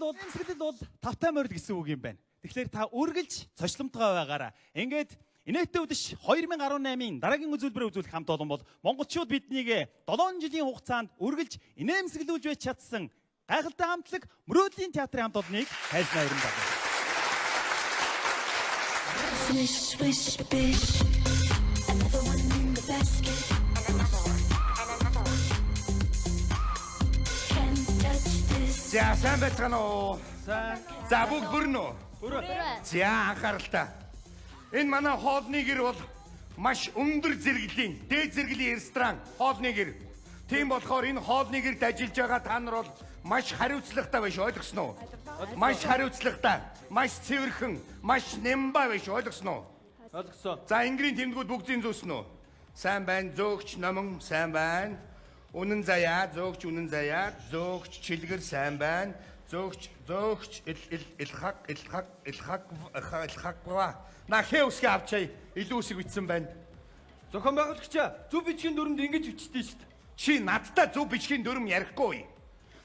бол инээмсэглэл бол тавтай морил гэсэн үг юм байна. Тэгэхээр та үргэлж цочломтгой байгаараа. Ингээд инээдтэй үдэш 2018-ын дараагийн үзүүлбэрээ үзүүлэх хамт олон бол монголчууд биднийг 7 жилийн хугацаанд үргэлж инээмсэглүүлж байж чадсан гайхалтай хамтлаг Мөрөөдлийн театрын хамт олныг хайснаа өрн багна. Swish, swish, bish. Another one in the basket. And another one. And another one. Can't touch this. За сайн байцгаана уу? Сайн. За бүгд бүрэн үү? Бүрэн. За анхааралтай. Энэ манай хоолны гэр бол маш өндөр зэрэглэлийн, дээд зэрэглэлийн ресторан хоолны гэр. Тийм болохоор энэ хоолны гэрт ажиллаж байгаа та нар бол маш хариуцлагатай байж ойлгосон уу? Маш хариуцлагатай, маш цэвэрхэн, маш нямбай байж ойлгосон уу? Ойлгосон. За Ингрийн тэмдгүүд бүгдийн зөөсөн үү? Сайн байна зөөгч номон сайн байна. Үнэн заяа зөөгч үнэн заяа зөөгч чилгэр сайн байна. Зөөгч зөөгч ил ил илхак илхак илхак илхаква. На хэ үсгээ авчаа. Илүү үсэг бичсэн байна. Зохион байгуулагчаа зөв бичгийн дүрмэнд ингэж бичдэг шүү дээ. Чи надтай зөв бичгийн дүрм ярихгүй.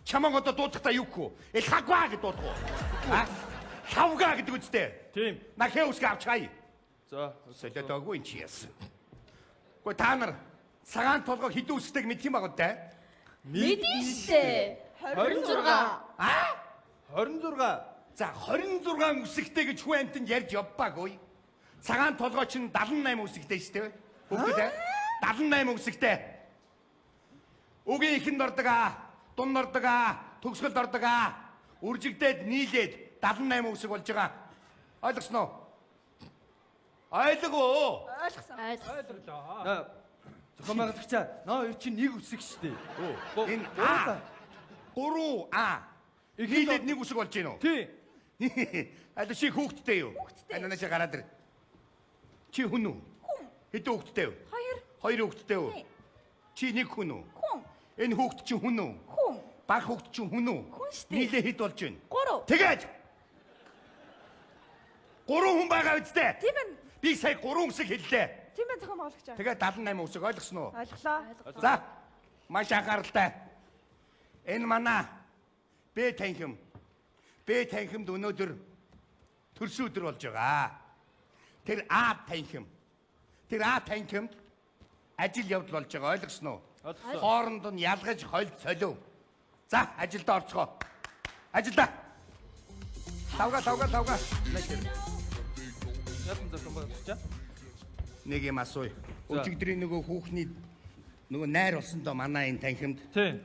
Чамаг одоо дуудахдаа юу гэх вэ? Илхаква гэж дуудах уу? А? Хавга гэдэг үстэй. Тийм. На хэ үсгээ авчаа. За. Солиодоогүй энэ чи яасан. Гэхдээ та нар цагаан толгой хэдэн үсгтэйг мэдх юм баг үү? Мэдэн штэ. 26. Аа? 26. За 26 үсгтэй гэж хүн амьтанд ярьж явбаагүй. Цагаан толгой чинь 78 үсгтэй шүү дээ. Бүгд ээ. 78 үсгтэй. Үгийн ихэнд ордог аа, дунд ордог аа, төгсгөлд ордог аа. Үржигдээд нийлээд 78 үсэг болж байгаа. Ойлгосноо? Ойлгоо. Ойлгосон. На зохион байгуулагчаа наа хоёр чинь нэг үсэг шүү дээ. Энэ А 3 А. Нийлээд нэг үсэг болж гинөө. Тийм. Аль чи хүүхэдтэй юу? Аль наашаа гараад ир. Чи хүн үү? Хүн. Хэдэн хүүхэдтэй вэ? Хоёр. Хоёр хүүхэдтэй үү? Тий. Чи нэг хүн үү? Хүн. Энэ хүүхэд чи хүн үү? Хүн. Баг хүүхэд чи хүн үү? Хүн шүү дээ. Нийлээ хэд болж байна? Гурав. Тэгээд гурван хүн байгаа үсттэй. Тийм байна. Би сая гурван үсэг хэллээ. Тийм байна зохион байгуулагч. Тэгээд 78 үсэг ойлгосон уу? Ойлголоо. За маш анхааралтай. Энэ манай Б танхим. Б танхимд өнөөдөр төрсөн өдөр болж байгаа. Тэр А танхим. Тэр А танхимд ажил явдал болж байгаа ойлгосон уу? Ойлгосон. Хооронд нь ялгаж хольд солив. За ажилдаа орцгоо. Ажилдаа. Тавга тавга тавга. Яасан зохион байгуулагчаа? Нэг юм асууя. Өчигдрийн нөгөө хүүхний нөгөө найр болсон доо манай энэ танхимд. Тийм.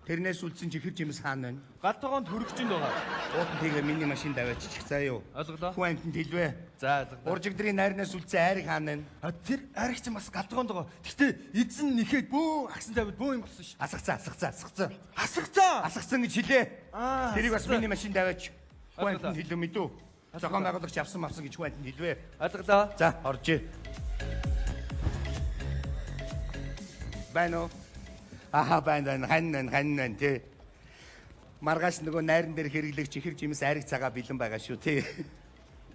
Тэрнээс үлдсэн чихэр жимс хаана байна? Гал тогоонд хөрөгчөнд байгаа. Уутан тэгээ миний машин даваачих заа юу. Ойлголоо. Хүн амьтанд хэлвэ. За ойлголоо. Уржигдрийн найрнаас үлдсэн айрыг хаана байна? А тэр ариг чинь бас гал тогоонд байгаа. Гэтэ эзэн нэхэд бөө агсан тавиад бөө юм болсон шүү. Асгацсан, асгацсан, асгацсан. Асгацаа. Асгацсан гэж хэлээ. Аа, Тэрийг бас асгацсан. миний машин даваач. Хүн Ойлголоо. амьтанд хэлв мэдүү. Зохион байгуулагч авсан авсан гэж хүн амьтанд хэлвэ. Ойлголоо. За, оржээ. Байна уу? Аха, байна, байна. Хань байна, хань байна тий. Маргааш нөгөө найран дээр хэрэглэх чихэр жимс айраг цагаа бэлэн байгаа шүү тий.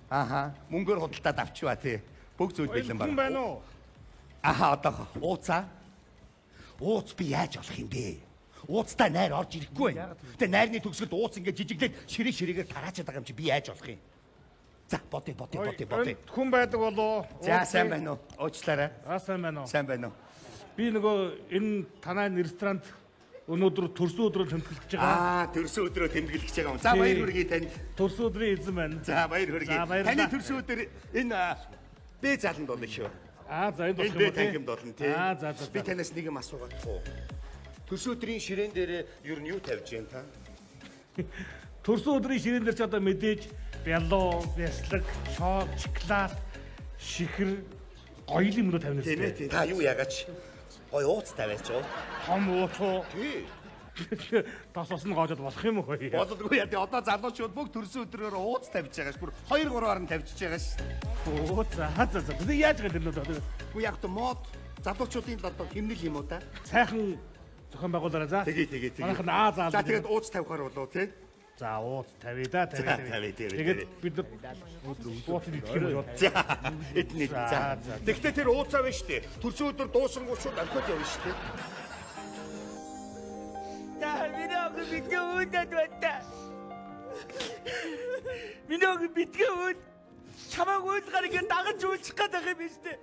Аха, мөнгөөр худалдаад авчваа тий. Бүх зүйл бэлэн Хүн байна. байна уу? Аха, одоо ууцаа. Ууц би яаж олох юм бэ? Ууцтай найр орж ирэхгүй байна. Тэгээ найрны төгсгөлд ууц ингээд жижиглээд ширээ ширээгээр тараачаад байгаа юм чи би яаж олох юм? За, бодъё, бодъё, бодъё, бодъё. Энд Хүн байдаг болоо. За, сайн байна уу? Уучлаарай. Аа сайн байна уу? Сайн байна уу? Би нөгөө энэ танай ресторанд өнөөдөр төрсөн өдрөө тэмдэглэж байгаа. Аа, төрсөн өдрөө тэмдэглэж байгаа юм. За, баяр хүргэе танд. Төрсөн өдрийн эзэн байна. За, баяр хүргэе. За, баярлалаа. Таны төрсөн өдөр энэ Б заланд болно шүү. Аа за энд Энэ болох Б юм уу? тий? танхимд болно тий. Аа за за. Би за. танаас нэг юм асуугаад уу. Төрсөн өдрийн ширээн дээр ер нь юу тавьж जैन та? Төрсөн өдрийн ширээн дээр ч одоо мэдээж бялуу, бяслаг, шок, шоколад, шихэр гоё юмнууд тавина Тийм ээ. үстэй. тий. Та юу яагаач? Гой ууц тавиач уу? Том ууцуу. Тий. Тос ус нь гоожод болох юм уу? Болдгоо яа. Тий, одоо залуучууд бүгд төрсөн өдрөөр ууц тавьж байгаа ш. Бүр 2 3-аар нь тавьчихж байгаа ш. Оо за за за. Бид яаж байгаа тэрнүүд одоо Үгүй яг тоо мод залуучуудын л одоо химнэл юм уу та? сайхан зохион байгуулаарай за. Тэгээ тэгээ тэгээ. Манайх нь Аа заал. За тэгээд ууц тавихаар болов тий. За ууц тавья да За, тавья. тавья, тавья, Тэгээд бид нар ууцыг идэх юм уу? За эдний за. За, за. Тэгтээ тэр ууцаа байна штэ. Төрсөн өдөр дуусангуу шууд орхиод явна штэ. Та миний охин бидний үүдээд байна. Миний охин битгий уйл. Чамайг уйлгаар ингэ дагаж уйлчих гээд байгаа юм биш үү?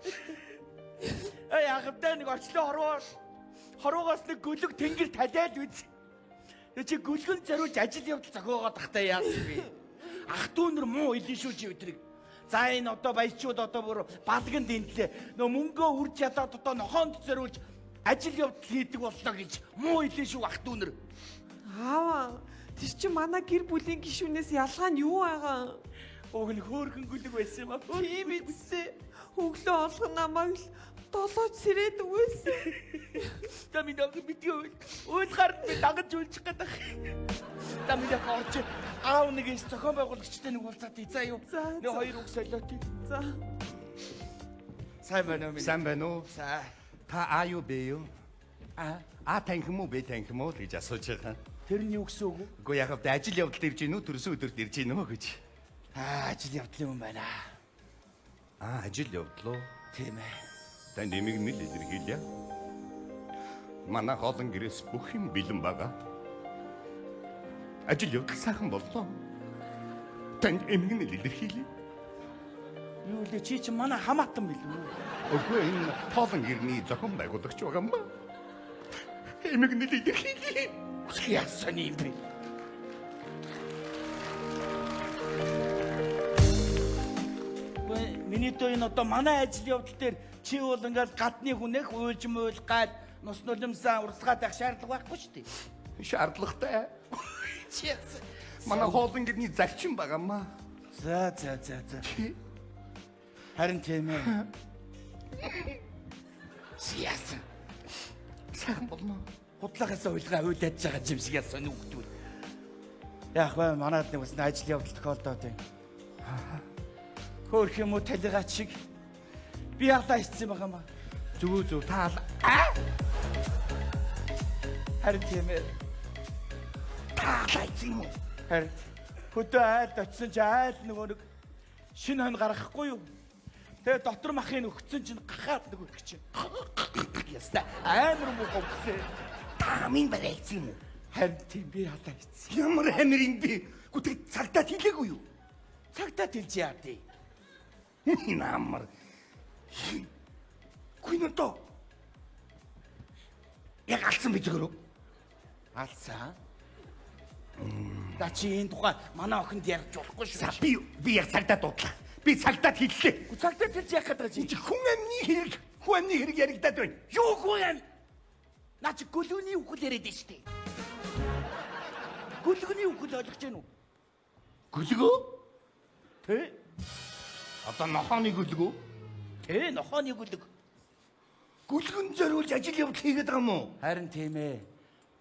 Эй ахавтай нэг очлоо хорвоо. Хорвоогоос нэг гөлөг тэнгэр талиал үз. Чи гөлгөн зориулж ажил явдал зохиогоод тахтай яасан бэ? Ах дүү нар муу илэн шүү чи өдрийг. За энэ одоо баячууд одоо бүр балганд энтлээ. Нөө мөнгөө үрж ядаад одоо нохоонд зориулж ажил явдал хийдэг боллоо гэж муу илэн шүү ах дүү нар. Аава, тэр чинь манай гэр бүлийн гишүүнээс ялгаа нь юу байгаа? Уг нь хөөрхөн гүлэг байсан юм а. Тийм эцсээ. Өглөө олгон намайг л долооч сэрээд өгөөсөн. За миний охин битгий уйл. Уйлгаар би дагаж уйлчих гээд байх. За миний охин орж аав нэг эс зохион байгуулагчтай нэг уулзаад ий заа юу. За, Нэг за. хоёр үг солиот. За. Сайн байна уу миний? Сайн байна уу? За. Та А юу Б юу? А А танхим уу Б танхим уу гэж асууж байгаа. тэр нь юу гэсэн үг вэ? Үгүй яг хавьд ажил явдалд ирж гин үү? Төрсөн өдөрт ирж гин үү гэж. Аа ажил явдал юм байна. Аа, ажил явдал уу? Тийм ээ. Танд эмгэнэл илэрхийлье. Манай хоолон гэрээс бүх юм бэлэн байгаа. Ажил явдал сайхан боллоо. Танд эмгэнэл илэрхийлье. Юу лээ чи чи манай хамаатан билүү? Үгүй энэ хоолон гэрний зохион байгуулагч байгаа юм ба. Эмгэнэл илэрхийлье. Яасан юм бэ? Үгүй, Миний дөө энэ одоо манай ажил явдал дээр чи бол ингээл гадны хүнэх уйлж муйл гал нус нулимсаа урсгаад байх шаардлага байхгүй шүү дээ. Шаардлагатай. Чи яасан? Манай хоолон гэрний зарчим байгаа маа. За за за за. Харин тийм ээ. Чи яасан? Сайхан болно. Худлагаас уйлгаа уйлаад байгаа юм шиг яасан нүгдүүл. Яах вэ? Манад нэг бас ажил явдал тохиолдоод байна. Хөөх юм уу талигач шиг би ялаа ицсэн байгаа маа. Зүгөө зүг та ал Харин тийм ээ. та алаа ицсэн юм уу? Харин хөдөө айлд очисон чи айл нөгөө нэг шинэ хон гаргахгүй юу? Тэгээ дотор махыг өгцөн чинь гахаад нөгөө их чинь. Яста амар муу говсөн. Та амын барай ицсэн юм уу? Харин тийм би ялаа ицсэн. Ямар амир юм бэ? Гүтэг цагтаа хэлээгүй юу? Цагтаа тэлж яа тий. Намар. Гүн одоо. Яг алдсан би зөвхөн. Алсан. Да чи энэ тухай манай охинд ярьж болохгүй шүү. За би яг цагдаа дуудлаа. Би цагдаад хэллээ. Цагтаа тэлж яах гэдэг чи? Чи хүн амны хэрэг, хүн амны хэрэг яригадаад байна. Юу хүн ам? Наа чи гөлөөний үхэл яриад байна шүү дээ. Гөлгөний үхэл ойлгож байна уу? Гөлгөө? Тэ? Одоо нохооны гөлгөө? Тэ, нохооны гөлөг. Гөлгөн зориулж ажил явдал хийгээд байгаа юм уу? Харин тийм ээ.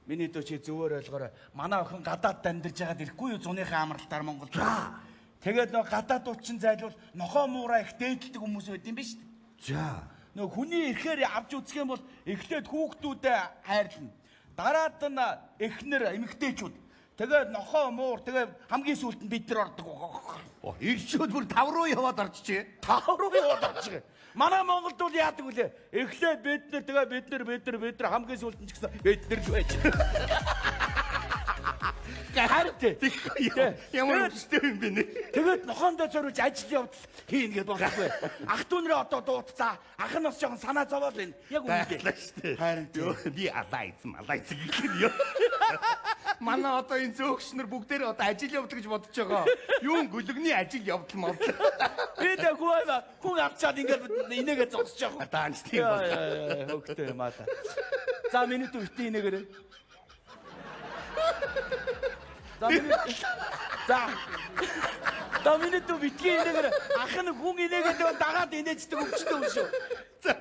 Миний дөө чи зөвөр ойлгоорой. Манай охин гадаадд амьдарч байгаад ирэхгүй юу зуныхаа амралтаар Монголд. Тэгээд нөө гадаадууд чинь зайлвал нохоо муураа их дээдэлдэг хүмүүс байд юм биш үү? За. Нөө хүний эрхээр авч үзэх юм бол эхлээд хүүхдүүдэд хайрлна. Дараад нь эхнэр эмэгтэйчүүд. Тэгээд нохоо муур тэгээд хамгийн сүүлд нь бид нар ордог. Ирчүүд бүр тав руу яваад орчихжээ. Тав руу яваад орчих. Манай Монголд бол яадаг вүлээ? Эхлээд бид нар тэгээ бид нар бид нар бид нар хамгийн сүүлд нь ч гэсэн бид нар л байж. Харин тий. Ямар өвчтэй юм бэ нэ? Тэгээд нохоондоо зориулж ажил явдал хийнэ гэдээ болохгүй. Ах дүү нэрээ одоо дуудцаа. Ах нь бас жоохон санаа зовоол байна. Яг үнэндээ. Байглаа шүү дээ. Харин тий. Йоо, би алаа эзэн, алаа эзэн гэх юм ёо. Манай одоо энэ зөөгч нар бүгдээрээ одоо ажил явдал гэж бодож байгаа. Юун гөлөгний ажил явдал мовдол. Би тэ хүн хүн авчаад ингээд инээгээ зогсож байгаа. Даанч тийм бол. Хөгтэй юм аа та. За миний дүү битгий инээгээрэй. За миний За. За миний дүү битгий инээгээрэй. Ах нь хүн инээгээд байвал дагаад инээждэг өвчтөө юм шүү. За.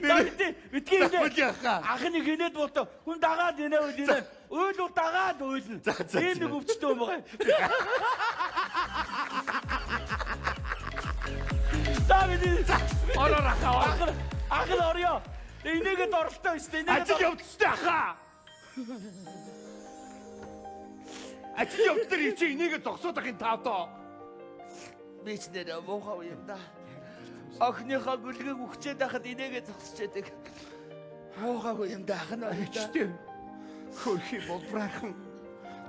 За битгий битгий инээ. Заавал яхаа. Ах нь инээд болтоо хүн дагаад инээвэл инээ. Уйлвал дагаад уйлна. За, за, Тийм за. нэг өвчтөө юм байгаа. За миний Ороор ахаа. Ах нь ах нь орё. Инээгээд оролтоо шүү дээ. Инээгээд Ажил явдал шүү дээ ахаа. Ажил явдал дээр чи энийгээ зогсоод ах юм та одоо. Би ч нэр муухай юм да. Охиныхоо гүлгийг үхчээд байхад инээгээ зогсож байдаг. Муухайгүй юм да ах нь орё. Ичтэй. Хөрхи болбраахан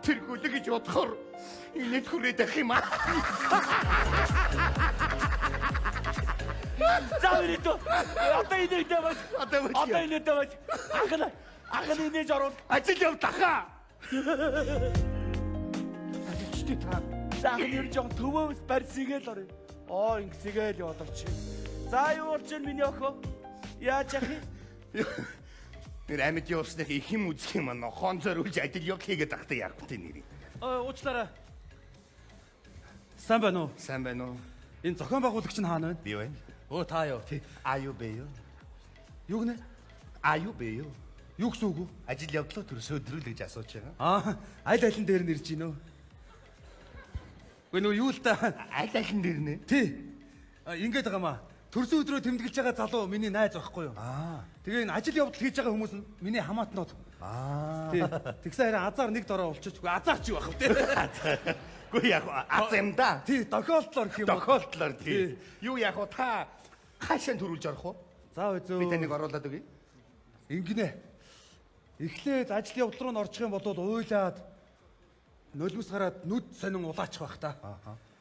тэр гүлэг гэж бодохоор инээд хүрээд ах юм аа. За өрөөдөө. Одоо инээдээ бач. Одоо инээдээ бач. Анх нь анх нь инээж оруул. Ажил явдлахаа. Ажилчтэй та. За анх нь ер нь жоохон төвөөс барьсгээл орё. Оо ингэсгээл яваад орчих. За юу болж байна миний охин? Яаж яах юм? Нэр амьд явсных их юм үзэх юм аа. Хон зориулж ажил явдал хийгээд ахтай яах вэ нэрийг. Уучлаарай. Сайн байна уу? Сайн байна уу? Энэ зохион байгуулагч нь хаана байна? Би байна. Өө та юу? А юу бэ юу? Юу гэнэ? А юу бэ юу? Юу гэсэн үг вэ? Ажил явдлаа төрсө өдрөл гэж асууж байгаа. Аа, аль алин дээр нь ирж гинөө? Үгүй нөгөө юу л та. Аль алин дээр нэ? Тий. Ингээд байгаа маа. Төрсөн өдрөө тэмдэглэж байгаа залуу миний найз байхгүй юу? Аа. Тэгээ энэ ажил явдал хийж байгаа хүмүүс нь миний хамаатнууд. Аа. Тий. Тэгсэн харин азар нэг дороо болчих. Үгүй азар чи юу байх вэ? Үгүй яг аз юм да. Тий, тохиолдлоор гэх юм уу? Тохиолдлоор тий. Юу яг уу та хаашаа төрүүлж орох уу? За үзөө. Би таныг оруулаад өгье. Ингэнэ. Эхлээд ажил явдал руу н орчих юм бол уйлаад нулимс гараад нүд сонин улаачих байх та.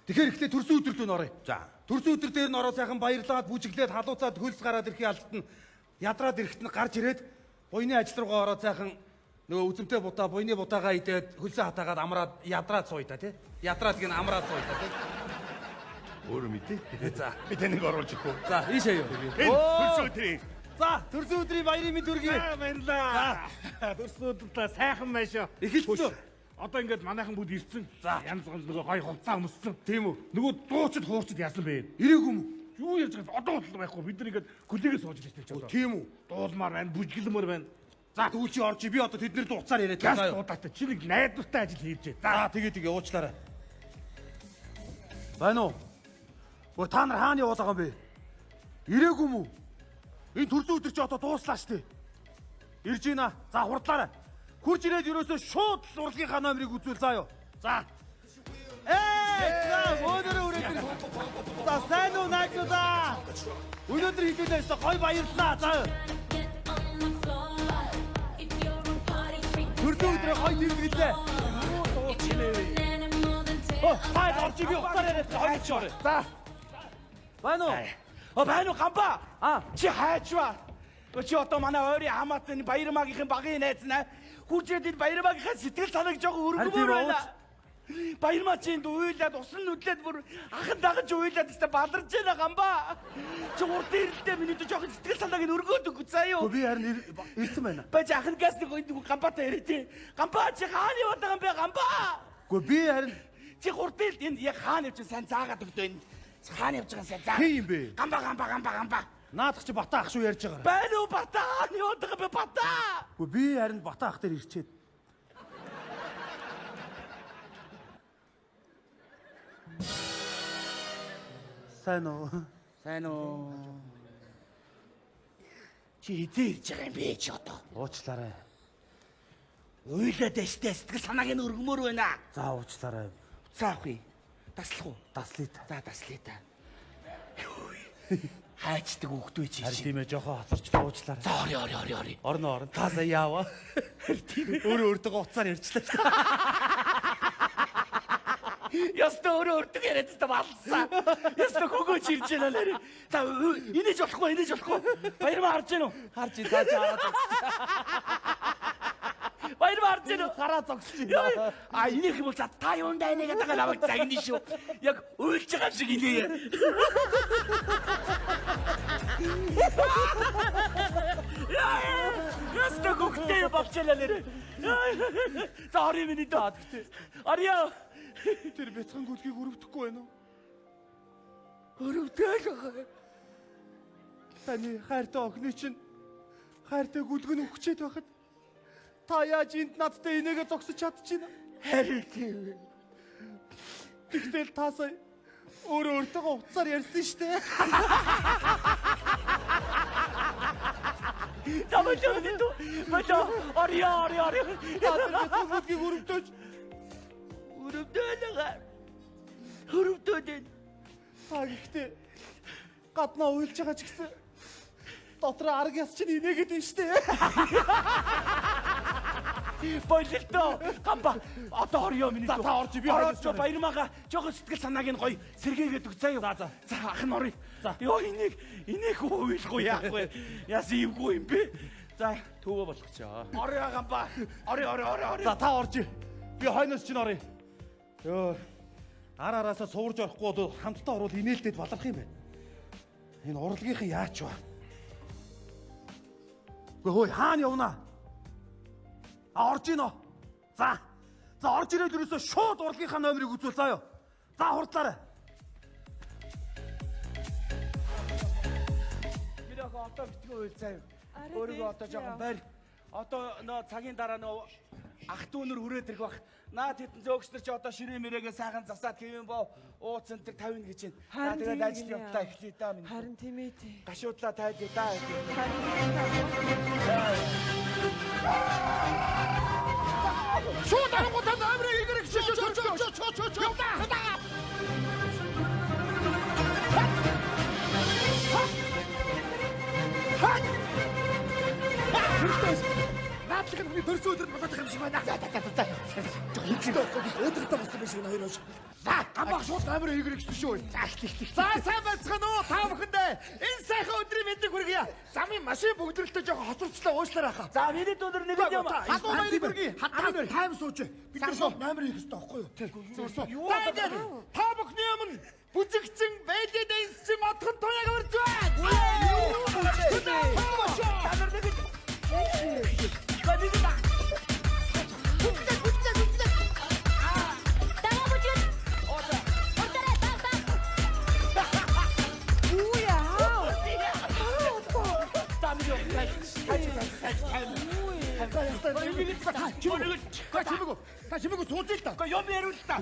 Тэгэхээр эхлээд төрсөн өдөр рүү н оръё. За. Төрсөн өдөр дээр нь ороо сайхан баярлаад, бүжиглээд, халууцаад хөлс гараад ирэхин алдад нь ядраад ирэхэд нь гарч ирээд буйны ажил руугаа ороо сайхан нөгөө үзэмтэй будаа, буйны будаагаа идээд хөлсөө хатаагаад амраад ядраад сууя та тий. Ядраад гин амраад сууя та тий. Өөрөө мэдээ. За. Би таныг оруулж өгөх үү? За, ийшээ юу. Энэ төрсөн өдрийн. За, төрсөн өдрийн баярын мэнд хүргэе. За баярлаа. Төрсөн өдрөө сайхан байна шүү. Эхэлсэн. Одоо ингээд манайхан бүгд ирсэн. За. Янз янз нөгөө гой хувцас өмссөн. Тийм үү? Нөгөө дуучид хуурчид яасан бэ? Ирээгүй юм уу? Юу ярьж байгаа одоо бол байхгүй. Бид нар ингээд хүлээгээ сууж л байсан чинь. Тийм үү? Дуулмаар байна, бүжгэлмээр байна. За, тэгвэл чи орж би одоо тэднэр дуу уцаар яриад Газ байгаа юу? дуудаатай чи нэг найдвартай ажил хийж. За, тэгээ тэгээ уучлаарай. Байна уу? Өө та нар хаана яваад байгаа юм бэ? Ирээгүй юм уу? Энэ төрсөн өдөр чи одоо дууслаа штэ. Ирж гинэ. За хурдлаарай. Хурж ирээд ерөөсөө шууд л урлагийнхаа номерыг үзүүл заа юу. За. Ээ, за өнөөдөр үрээд ир. За сайн уу найзуудаа. Өнөөдөр хэдүүлээ өстө гой баярлалаа. За юу. Get on the floor. If you're a party freak, Төрсөн өдрөө гой тэмдэглэлээ. if you're an animal, then tear Өө, та орж би уцаар яриад хоёр чи орё. За. Байна уу? О байна уу гамба? Аа. Чи хайчваа. Чи одоо манай ойрын хамаатны Баярмагийнхан багын найз наа. Хурж ирээд энэ Баярмагийнхаа сэтгэл санааг жоохон Харин тийм өргөмөр байна. Баярмаа чи энд уйлаад усан нүдлээд бүр ахын дагаж уйлаад өстө баларч байна гамба. Чи урд ирэлдээ миний дэ жоохон сэтгэл санааг нь өргөөд өгөө заа юу. Би харин ирсэн байна. Баж ахын газ нэг гамбатай яриа тий. Гамба чи хаана яваад байгаа юм бэ гамба? Үгүй би харин Чи хурд ирэлт энд яг хаана явж байгаа сайн заагаад өгдөө энд. Хаана явж байгаа сайн заа. Хин юм бэ? Гамба гамба гамба гамба. Наадах чи Бата ах шүү ярьж байгаа. Байна уу Бата хаана яваад байгаа юм бэ Бата? Үгүй би харин Бата ах дээр ирчээд. Сайн уу? Сайн уу. Чи хизээ ирж байгаа юм бэ чи одоо? Уучлаарай. Уйлаад штэ сэтгэл санааг нь өргөмөр байна. За уучлаарай. Уцаа авах юм. Таслах уу? Таслая та. За таслая та. Хайчдаг хүүхдүү чи. Харин тийм ээ жоохон хоцорчлоо уучлаарай. За ори ори ори ори. Орно орно. Та сая яава. Тийм ээ. Өөрөө өөртөө уцаар ярьчлаа шүү. Яста өөрөө өөртөө яриад та балсан. Яста хөгөөч ирж байна нэр. За инээж болохгүй инээж болохгүй. Баярмаа харж гэнэ үү? Харж ин цааш хараад Баярмаа харж гэнэ үү? хараа зогсож байна. А инех юм бол за та юунд байна гэдэг намайг загна шүү. Яг уйлж байгаа юм шиг инээе. Яста хөгтэй болчихлаа нэр. За ори миний дөө. Ариа Тэр бяцхан гүлгийг өрөвдөхгүй байна уу? өрөвдөөл байгаа. Таны хайртай охины чинь хайртай гүлг нь өгчээд байхад та яаж энд надтай инээгээ зогсож чадчихна? Харин тийм. Тэгтэл та сая өөрөө өөртөө уцаар ярьсан шүү дээ. За болоо миний дөө. Болоо ариа ариа ариа. Та тэр бяцхан гүлгийг өрөвдөөч. Өрөвдөөл байгаа. Өрөвдөөл. Та гэхдээ гаднаа уйлж байгаа ч гэсэн дотроо арга яс чинь инээгээд байна шүү дээ. Болилтоо. Гамба. Одоо орё миний. За, та орж, би ороод хойноос жоо баярмаага жоохон сэтгэл санааг нь гоё сэргээгээд өг заяа. За, за. За ах нь орё. За. Йоо энийг уйлахгүй яах вэ? Яс эвгүй юм бэ? За Төвөө болгочоо. орё гамба. Орё орё орё орё. За та орж. Би хойноос чинь оръё. Йоо. Ар араасаа цуурж орохгүй бол хамтдаа орвол инээлтэд баларх юм байна. Энэ урлагийнхан яач вэ? Үгүй хөөе хаана явна? А орж ийнө. За. За орж ирээд ерөөсөө шууд урлагийнхаа номерыг үзүүл заа юу. За хурдлаарай. Миний охин одоо битгий уйл заяа. Арай Өөрийгөө одоо дээрлээ. жоохон барь. Одоо нөө цагийн дараа нөө ах дүүнэр хүрээд ирэх бах. Наад хитэн зөөгч нар чи одоо ширээ мэрэгээ сайхан засаад хэвэн боо ууц энэ төр тавина гэж байна. За Харин тэгээд тийм ажил гинэ. явдлаа эхлэе да минь. Харин тийм ээ тий. Гашуудлаа тайлъя да. Харин тийм ээ. Шууд оронгуудаа номерыг игэрэг шөө шөө шөө шөө шөө шөө. Явдаа. Наадлах нь миний төрсөн өдөр болоод байгаа юм шиг байна. За за за за. Жог хичтэй болохгүй өдөртөө болсон юм шиг байна хоёр ууш. За гамбах шууд номерыг игэрэг шүү. За эхлэх. За сайн байцгаана уу та бүхэндээ. Энэ сайхан өдрийн мэндийг хүргье. Замын машин бүгдрэлтөө жоохон хоцорчлоо уушлаарай хаа. За миний дүүнэр нэг юм. Халуун баярыг хүргэе. Хатан тайм сууж. Бид нар шууд номер хийх ёстой байхгүй юу? Зүгээр суу. За ингээд та бүхний өмнө бүжигчин Бэли дэнсчин модхон туяаг урьж байна. Та нар нэг За нэг да. Дагаа бүжгэл. Урдаарай даг даг. Үу яа. Аа одоо. За миний охин тайлж тайлж тайлж тайлж. Та чимээгүй. Та чимээгүй сууж л та. Гэхдээ юм яриул та.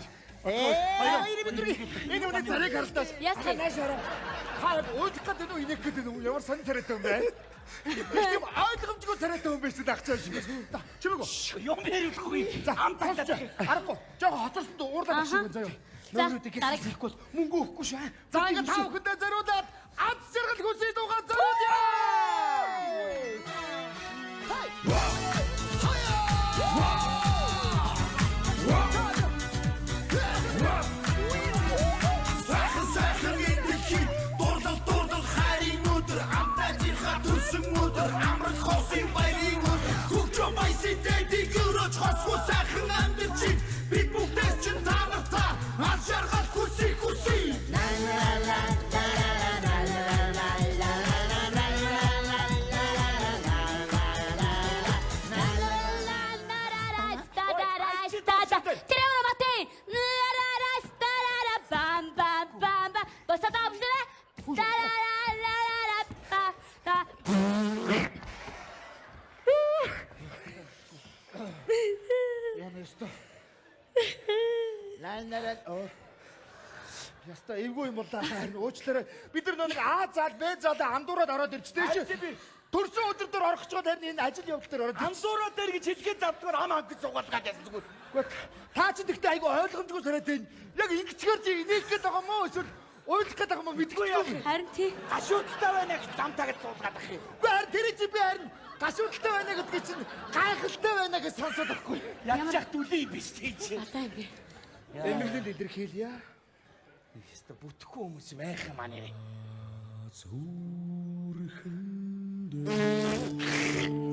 Баярын мэдрэг. Энэ үнийг царайг харалтаас. Яс Та нааш хараа. Та яг уйлах гэдэг үү, инех гэдэг үү? Ямар сонин царайтай юм бэ? Их юм ойлгомжгүй царайтай юм биш үү дагчаа шиг. Та чимээгүй. Юм яриулахгүй. За Ам таглаад. Аргагүй. Жохо хоцорсон дөө уурлаад авчих юм заяа. За, Номеруудыг дараг. хийхгүй бол мөнгө өгөхгүй шүү. За ингээд та бүхэндээ зориулаад ад жаргал хүсье дуугаа зориулъя. Сайхан сайхан эдэлхий дурлал дурлал хайрын өдөр амтай зинха төрсөн өдөр амрах хосын баярын өдөр хөгжөө баясын дэдийг өрөөж хосгүй сайхан амьдарч бид бүгдээс чинь та нар та аз жаргал хүсье хүсье. Тэр матын. Бам бам бам бам. Босоо бүжгэлээ. Тарарарара ба та. Яна ёстой. Лай нараа оо. Яста эвгүй юм бол да. Харин уучлаарай. Бид нар нэг А заал, Б заал андуураад ороод ирчтэй чи. Төрсөн өдөр дээр орох гэж байгаа харин энэ ажил явдал дээр ороод. Андуураа дээр гэж хэлгээд завдгаар ам анги зугаалгаад байсан зүгээр. Үгүй та чи тэгтээ айгу ойлгомжгүй царайтай энэ. Яг ингэчгээр чи инех гээд байгаа юм уу эсвэл уйлах гээд байгаа юм уу мэдэхгүй юм. Харин тий. Гашуудтай байна гэж замтаа гэж суулгаад ах юм. Үгүй харин тэр чи би харин гашуудалтай байна гэдгийг чинь гайхалтай байна гэж сонсоод байхгүй. Ядчих дүлий юм биш тий чи. Алаа юм бэ. Эмэглэл илэрхийлье. Яста бүтэхгүй хүмүүс юм айх юм аа нэрээ.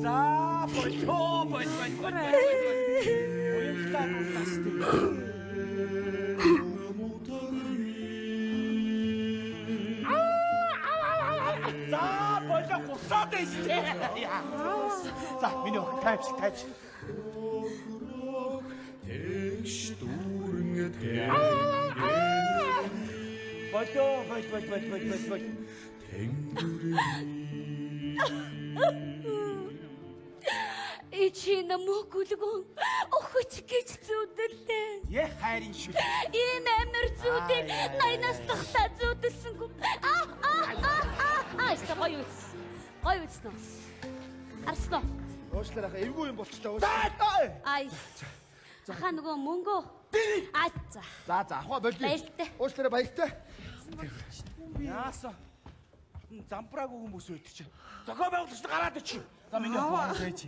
За болоо бол бол бол. Уяллаа дууслаа шүү дээ. За болоо гусаад байна шүү дээ. За миний охин тайвш тайвш. Болоо бол бол бол бол бол бол. Ичи намуу гүлгүн өхөч гэж зүудлээ. Яа хайрын шүл. Ийм амир зүудийг 80-аас тахтаа зүудэлсэнгүй. Аа аа аа аа аа иста гоё үс. Гоё үснэ. Арсан уу? Уучлаарай хаа эвгүй юм болчлоо. Уучлаарай. Ай. Ахаа нөгөө мөнгө. Аа за. За за авах болио. Баяртай. Уучлаарай баяртай. Яасан? Замбраагүй хүмүүс байдаг чинь. Зохион байгуулагч нар гараад ичи. За миний охин байж.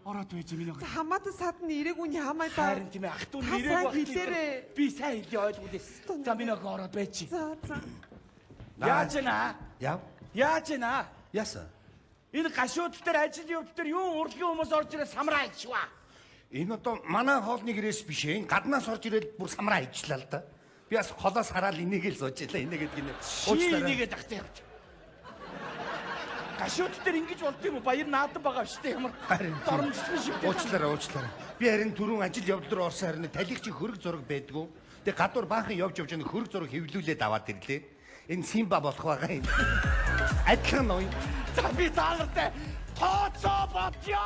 Ороод байж миний охин. За хамаатан сад нь ирээгүй нь яамаа да. Харин тийм ээ ах дүү Та нь ирээгүй сайн байх хэлээрэй. Би сайн хэлээ ойлгуулъя. За миний охин ороод байж. За за. Яаж байна? Яв. Яаж байна? Яасан? Энэ гашуудл дээр ажил явдал дээр юу урлагийн хүмүүс орж ирээ самраа хийчихваа. Энэ одоо манай хоолны гэрээс биш ээ. Энэ гаднаас орж ирээд бүр самраа хийчлээ л да. Би бас холоос хараад энийг л сууж илаа. Энийгээд гинэ. Чи энийгээд ахтай явж. Гашуудл дээр ингэж болд юм уу? Баяр наадам байгаа шүү дээ ямар. Доромжлон шиг. Уучлаарай, уучлаарай. Би харин түрүүн ажил явдал руу орсон харин талих чи хөрөг зураг байдгүй. Тэгээ гадуур баахан явж явж нэг хөрөг зураг хэвлүүлээд аваад ирлээ. Энэ Симба болох байгаа юм. Адилхан ноён. За би та нартай тооцоо бодъё.